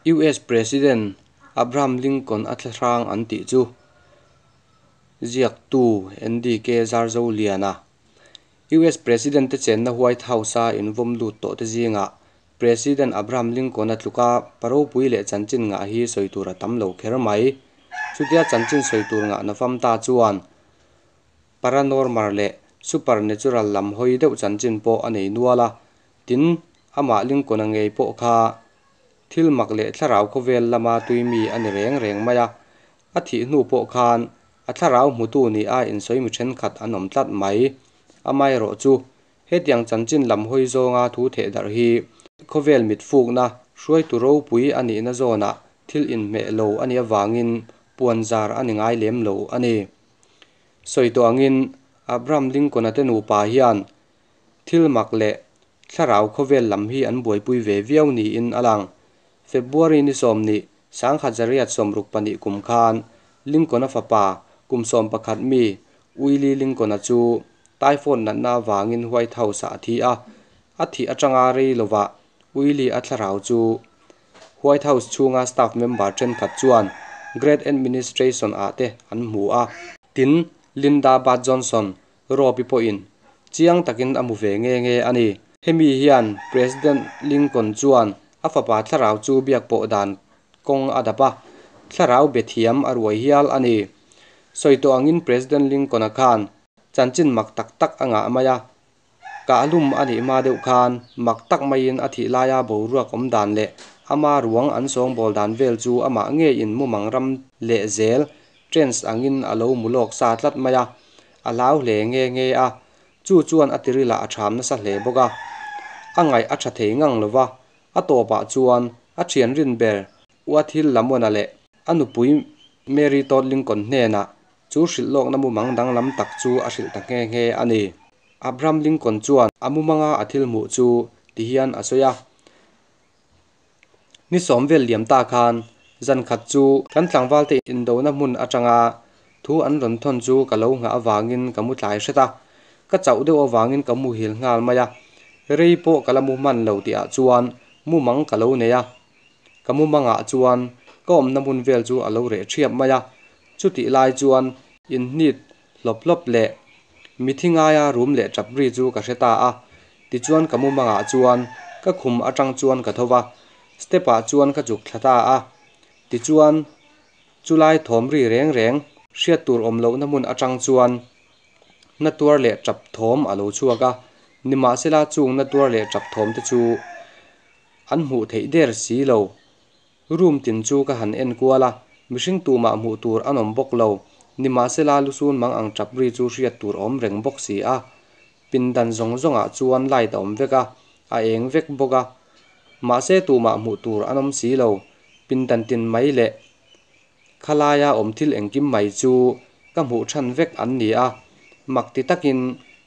US President Abraham Lincoln a thlahrang an tih chu ziaktu NDK Zarzoliana US President te chenna White House a invawm lut tawh te zingah President Abraham Lincoln a tluka paropui leh chanchin ngah hi sawi tur a tam lo kher mai. Chutia chanchin sawi tur ngah na fam ta chuan paranormal leh supernatural lam hawi deuh chanchin pawh a nei nual a. Tin, amah Lincoln a ngei pawh kha thil mak leh thlarau khawvel lama tui mi a ni reng reng mai a. A thih hnu pawh khan a thlarau hmutu ni a insawi mi thenkhat an awm tlat mai. Amaherawhchu, hetiang chanchin lam hawi zawnga thu theh darh hi khawvel mit fukna hruaitu ropui a nihna zawnah thil inhmeh lo a nih avangin puanzar a ni ngai lem lo a ni. Sawi tawh angin Abraham Lincoln-a te nupa hian thil mak leh thlarau khawvel lam hi an buaipui ve viau niin a lang. February ni 20, 1962 kum khan Lincoln-a fapa kum 11 mi Willie Lincoln-a chu typhoid natna avangin White House-ah a thi a. A thih atanga rei lovah Willie a thlarau chu White House chhunga staff member thenkhat chuan Great Administration ah te an hmu a. Tin, Linda Budd Johnson, Rob-i pawhin chiang takin a hmu ve nge nge a ni. Hemi hian President Lincoln chuan a fapa thlarau chu biak pawh dan kawng a dap a, thlarau be thiam a ruai hial a ni. Sawi tawh angin President Lincoln-a khan chanchin mak tak tak a ngah mai a, kahlum a nih hma deuh khan mak tak maiin a thih laia boruak awm dan leh ama ruang an sawngbawl dan vel chu amah ngeiin mumang ram leh zel trance angin a lo mu lawk sa tlat mai a, a hlau hle nge nge a, chu chuan a tirilah a ṭham nasa hle bawk a. A ngaih a ṭha thei ngang lo va, a tawpah chuan a ṭhian rin ber Uathil Lamona leh a nupui Mary Todd Lincoln hnenah chu hrilh lawkna mumang danglam tak chu a hrilh ta nghe nghe a ni. Abraham Lincoln chuan a mumanga a thil hmuh chu tihian a sawi a, Ni 10 vel liam ta khan zan khat chu kan tlangvalte indona hmun atanga thu an rawn thawn chu ka lo nghah avangin ka mu tlai hret a, ka chauh deuh avangin ka muhil nghal mai a, rei pawh ka la mu hman lo tihah chuan mumang ka lo nei a. Ka mumangah chuan ka awmna hmun vel chu a lo reh ṭhiap mai a, chutih lai chuan inhnit hlawp hlawp leh mithi ngaia rum leh ṭap ri chu ka hre ta a. Tichuan ka mumangah chuan ka khum aṭang chuan ka tho va, step ah chuan ka chuk thla ta a. Tichuan chulai thawm ri reng reng hriat tur awm lohna hmun aṭang chuan na tuar leh ṭap thawm a lo chhuak a, nimahsela chung na tuar leh ṭap thawm te chu an hmuh theih der si lo. Room tin chu ka han en kual a, mihring tumah hmuh tur an awm bawk lo. Nimahsela lusun mang ang ṭap ri chu hriat tur a awm reng bawk si a. Pindan zawng zawngah chuan light a awm vek a, a eng vek bawk a. Mahse tumah hmuh tur an awm si lo. Pindan tin mai leh khalaia awm thil engkim mai chu ka hmuh ṭhan vek an ni a. Mak ti takin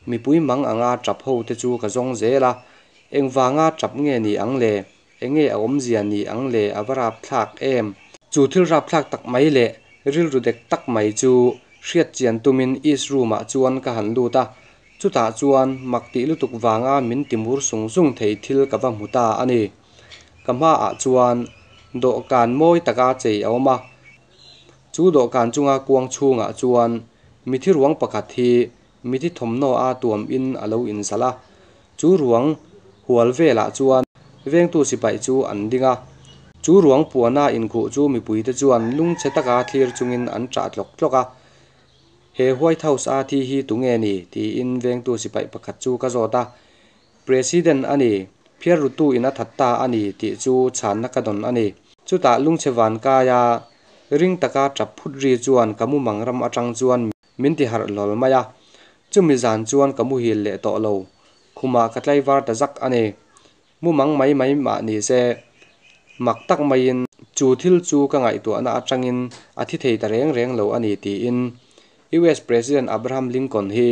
mipui mang anga ṭap ho te chu ka zawng zel a, engvanga ṭap nge ni ang le? Enge a awmzia ni ang le a va rapthlak em? Chu thil rapthlak tak mai leh rilru dek tak mai chu hriat chian tumin East room ah chuan ka han lut a, chutah chuan mak tih lutuk vanga min ti mur sung sung thei thil ka va hmu ta a ni. Ka hmaah chuan dawhkan mawi taka chei a awm a, chu dawhkan chunga kuang chhungah chuan mithi ruang pakhat hi mithi thawmhnaw a tuam in a lo inzalh a, chu ruang hual velah chuan vengtu sipai chu an ding a, chu ruang puana inkhuh chu mipuite chuan lungchhe taka thlir chungin an ṭah tlawk tlawk a. He White House a thi hi tunge ni? tiin vengtu sipai pakhat chu ka zawt a. President a ni, phiar rutu in a that ta a ni tih chu chhanna ka dawn a ni. Chutah lungchhe van kaia ring taka ṭap phut ri chuan ka mumang ram aṭang chuan min ti harh hlawl mai a. Chumi zan chuan ka muhil leh tawh lo, khumah ka tlaivar ta zak a ni. Mumang mai mai mah ni se, mak tak maiin chu thil chu ka ngaihtuahna atangin a thi thei ta reng reng lo a ni tiin US President Abraham Lincoln hi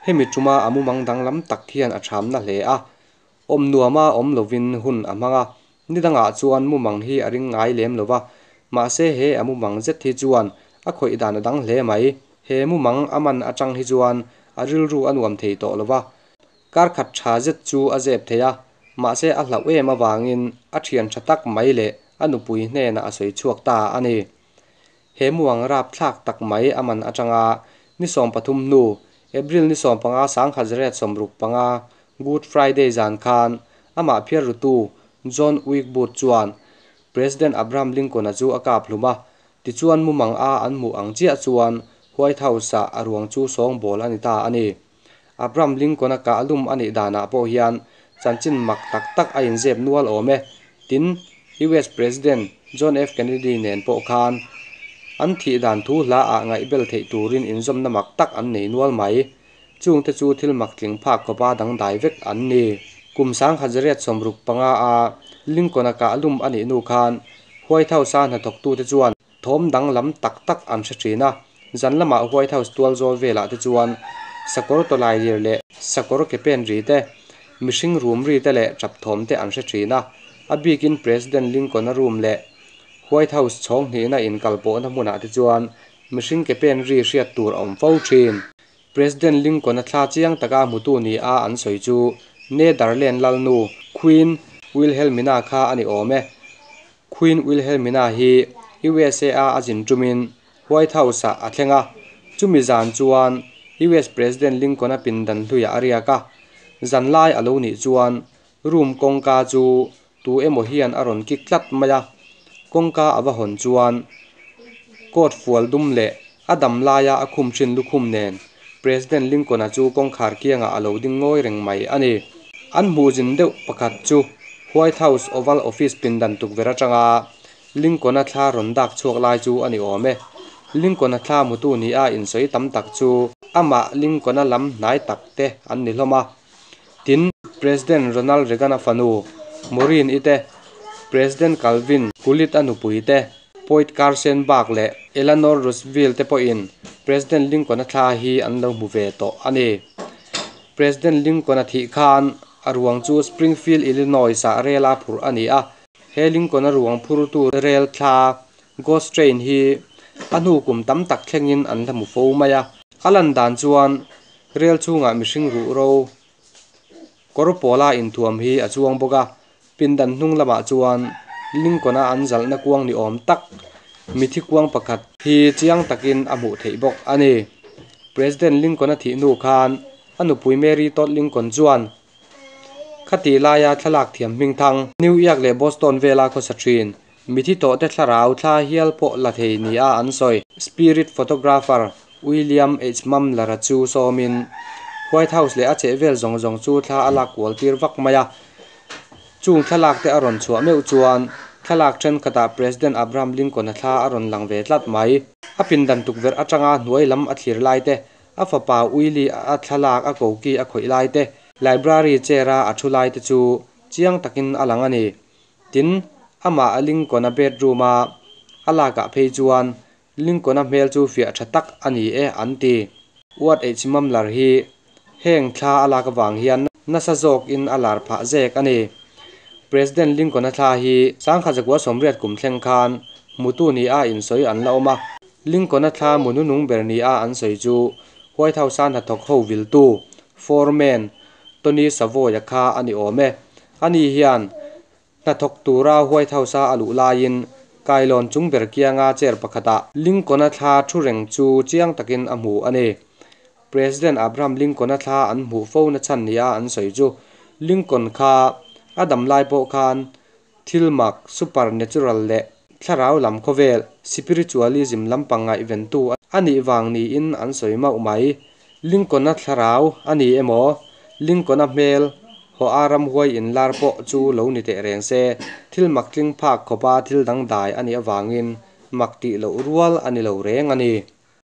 hemi tuma a mumang danglam tak hian a ṭhamna hle a, awm nuama awm lovin hun a hmang a, nidangah chuan mumang hi a ring ngai lem lo va, mahse he a mumang zet hi chuan a khawih dan a dang hle mai. He mumang a man atang hi chuan a rilru a nuam thei tawh lo va, kar khat tha zet chu a zep thei a, mahse a hlauh em avangin a thian tha tak mai leh a nupui hnenah a sawi chhuak ta a ni. He muang rapthlak tak mai a man atanga ni 13 hnu, April ni 15 1965, Good Friday zan khan amah phiarrutu John Wick Booth chuan President Abraham Lincoln-a chu a kap hlum a, tichuan mumang a an hmuh ang chiah chuan White House-ah a ruang chu sawngbawl a ni ta a ni. Abraham Lincoln-a kah lum a nih danah pawh hian chanchin mak tak tak a inzep nual awm e. Tin, US President John F. Kennedy nen pawh khan an thih dan thu hla ah ngaihbel theih turin inzawmna mak tak an nei nual mai. Chungte chu thil mak tling phak khawpa dangdai vek an ni. Kum 1965 a Lincoln-a kah lum a nih hnu khan White House-a hnathawktute chuan thawm danglam tak tak an hre thin a. Zan lamah White House tual zawl velah te chuan sakawr tawlai lir leh sakawr ke pen ri te, mihring rum ri te leh tap thawm te an hre thin a. A bikin President Lincoln-a room leh White House chhawng hnihna inkalpawhna hmunah te chuan mihring ke pen ri hriat tur a awm fo thin. President Lincoln-a thla chiang taka hmutu ni a an sawi chu Netherlands lalnu Queen Wilhelmina kha a ni awm e. Queen Wilhelmina hi USA a a zin tumin White House-ah a thleng a, chumi zan chuan US President Lincoln-a pindan hluiah a riak a. Zan lai a lo nih chuan room kawngka chu tu emaw hian a rawn kik tlat mai a, kawngka a va hawn chuan coat fual dum leh a dam laia a khum thin lukhum nen President Lincoln-a chu kawngkhar kiangah a lo ding ngawi reng mai a ni. An hmuh zin deuh pakhat chu White House Oval Office pindan tukverh atanga Lincoln-a thla rawn dak chhuak lai chu a ni awm e. Lincoln-a thla hmutu ni a insawi tam tak chu amah Lincoln-a lam hnai tak te an ni hlawm a. Tin, President Ronald Reagan-a fanu Maureen-i te, President Calvin Coolidge-a nupui te, Poet Carson Bach leh Eleanor Roosevelt te pawhin President Lincoln-a thla hi an lo hmu ve tawh a ni. President Lincoln-a thih khan a ruang chu Springfield, Illinois-ah rel a phurh a ni a. He Lincoln-a ruang phurtu rel thla Ghost Train hi a hnu kum tam tak thlengin an la hmu fo mai a. A lan dan chuan rel chhungah mihring ruh ro kawr pawla inthuam hi a chuang bawk a, pindan hnung lamah chuan Lincoln-a an zalhna kuang ni awm tak mithi kuang pakhat hi chiang takin a hmuh theih bawk a ni. President Lincoln-a thih hnu khan a nupui Mary Todd Lincoln chuan Khati laia thlalak thiam hming thang, New York leh Boston vela khawsa thin, mithi tawhte thlarau thla hial pawh la thei nia an sawi. Spirit photographer William H. Mumler-a chu sawmin White House leh a chhehvel zawng zawng chu thla a lak kual tir vak mai a. Chung thlalak te a rawn chhuah meuh chuan thlalak thenkhatah President Abraham Lincoln-a thla a rawn lang ve tlat mai. A pindan tukverh atanga hnuai lam a thlir lai te A fapa Willie a thlalak a koki a khawih lai te, library chair a a thu lai te chu chiang takin a lang a ni. Tin, amah Lincoln-a bedroom a a lakah phei chuan Lincoln-a hmel chu fiah tha tak a ni e an ti. Ward H. Mumler hi heng thla a lak avang hian nasa zawkin a lar phah zek a ni. President Lincoln-a thla hi 1980 kum thleng khan hmutu ni a insawi an la awm a. Lincoln-a thla mu nunung ber ni a an sawi chu White House-a hnathawk ho viltu, foreman, Tony Savoy-a kha a ni awm e. Ani hian hnathawk tura White House-a a luh laiin kailawn chung ber kianga chair pakhatah Lincoln-a thla thu reng chu chiang takin a hmu a ni. President Abraham Lincoln-a thla an hmuh fo na chhan nia an sawi chu Lincoln kha a dam lai pawh khan Thil mak, supernatural, leh thlarau lam khawvel, spiritualism, lampang ngaihventu a nih vang niin an sawi mauh mai. Lincoln-a thlarau a ni emaw, Lincoln-a hmel haw a ramhuai inlar pawh chu lo ni teh reng se, thil mak tling phak khawpa thil dangdai a nih avangin mak tih loh rual a ni lo reng a ni.